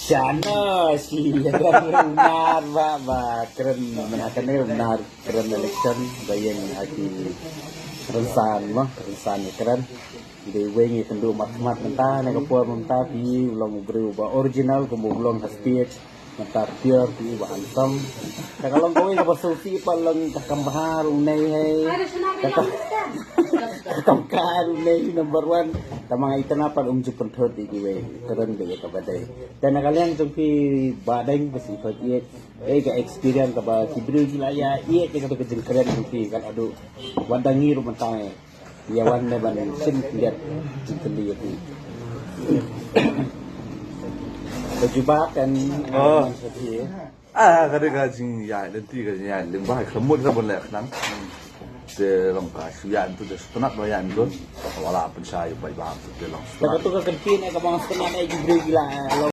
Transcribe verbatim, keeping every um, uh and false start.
Jana shi ïa kren nar ba ba kren mana kane nar kren election ba ïeng ha ki rynsan mo rynsan ïa kren. Dei weng ïa kynduh mat mat mynta ne ka por mynta phi u long u briew ba original kumba u long ha stage mynta pure phi u ba handsome. Ka long kawei kaba sngewsih pat long ka kam bha u nei hei. Ka kam ka kam ka u nei number one. Tama ita na pat um ju pynthut ïa kiwei kren ba ïa kaba dei. Te na ka liang jong phi ba dang ba sngewthuh ïa ei ka experience kaba ki briew ki la ïa ïa ïa ka jingkren jong phi kan adu. Wan da ngi ruh mynta ïa wan ne ban sim liat jingkylli ïa phi. Ka jubab kan. Oh. Ka dei ka jingïaid lynti ka jingïaid lyngba ka mut ka ban leh khnang. Te long ka shu ïaid tu te shu tnat ba ïaid tu. Wala pynshai bai bam tu te long. Te ka tu ka kynti ne ka bang sngewthuh ai ki briew ki la.